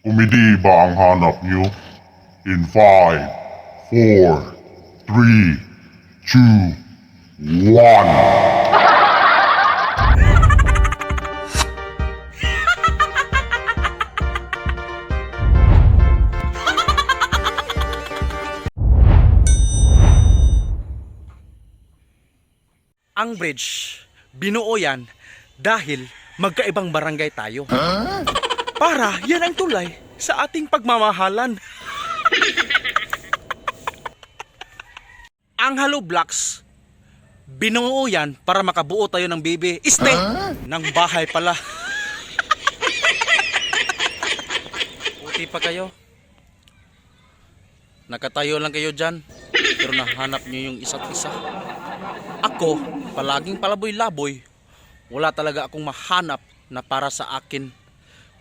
Comedy ba ang hanap niyo? In 5, 4, 3, 2, 1. Ang bridge, binuo yan dahil magkaibang barangay tayo. Para yan ang tulay sa ating pagmamahalan. Ang hollow blocks, binuo yan para makabuo tayo ng baby. Este, ng bahay pala. Puti pa kayo. Nakatayo lang kayo dyan, pero nahanap nyo yung isa't isa. Ako, palaging palaboy-laboy, wala talaga akong mahanap na para sa akin.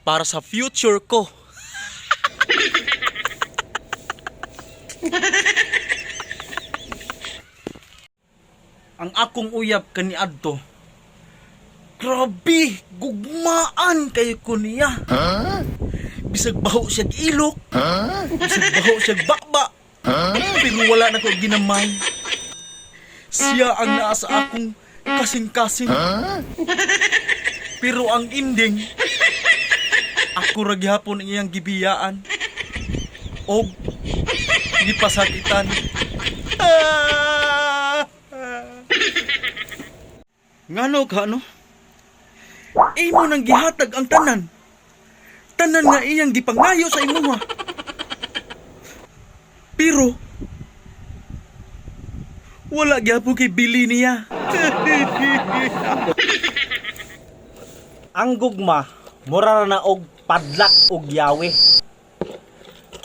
Para sa future ko. Ang akong uyab kaniadto. Grabe, gugmaan kayo ko niya. Bisag baho siyag ilok. Bisag baho siyag bakba. Pero wala na ko ginamay. Siya ang naa sa akong kasing-kasing. Pero ang ending, ako ra gihapon ang iyang gibiyaan. Og gipasakitan. Ngano ka no? Imo nang gihatag ang tanan. Tanan nga iyang gipangayo sa imuha. Pero wala gyapon kay bili niya. Ang gugma, mura ra na og padlak og yawi.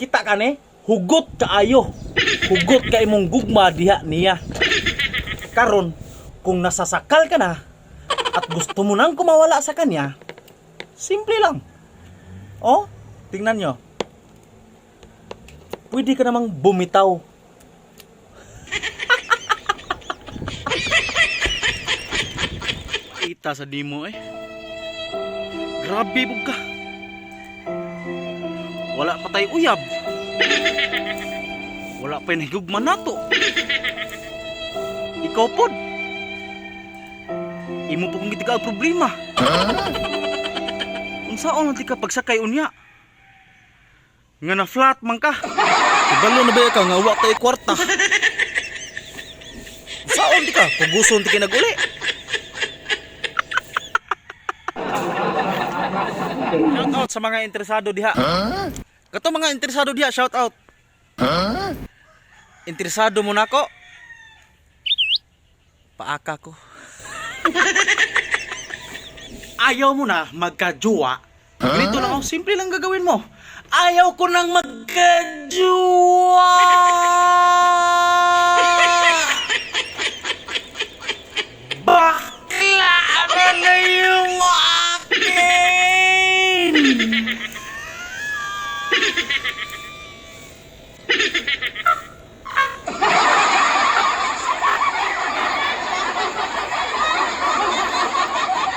Kita ka ni, hugot kaayo. Hugot ka imong gugma diha niya. Karon, kung nasasakal ka na at gusto mo nang kumawala sa kanya, simple lang. Oh, tingnan nyo. Pwede ka namang bumitaw. Ita sa dimo eh. Grabe bug ka. Wala pa tayo uyab. Wala pa nahigugma nato. Ikaw pod. Imo po kung gitiga ang problema. Unsaon lang ti ka pagsakay unya? Nga na flat man ka. Kabalo na ba ka nga wa tayo kwarta? Unsaon ti ka? Puguson ti ka naguli. Shout out sa mga interesado diha. Kato mga interesado diha, shout out. Interesado mo nako? Paaka ko. Ayaw mo na magka-jowa. Ganito lang, oh, simple lang gagawin mo. Ayaw ko nang magka-jowa. Bakla na na yung akin!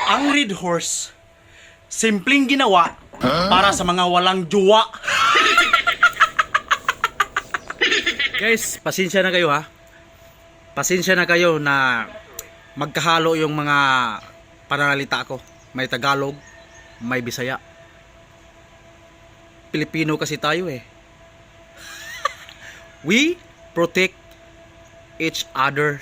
Ang Red Horse, simpleng ginawa para sa mga walang jowa. Guys, pasensya na kayo ha. Pasensya na kayo na magkahalo yung mga pananalita ko. May Tagalog, may Bisaya. Pilipino kasi tayo eh. We protect each other.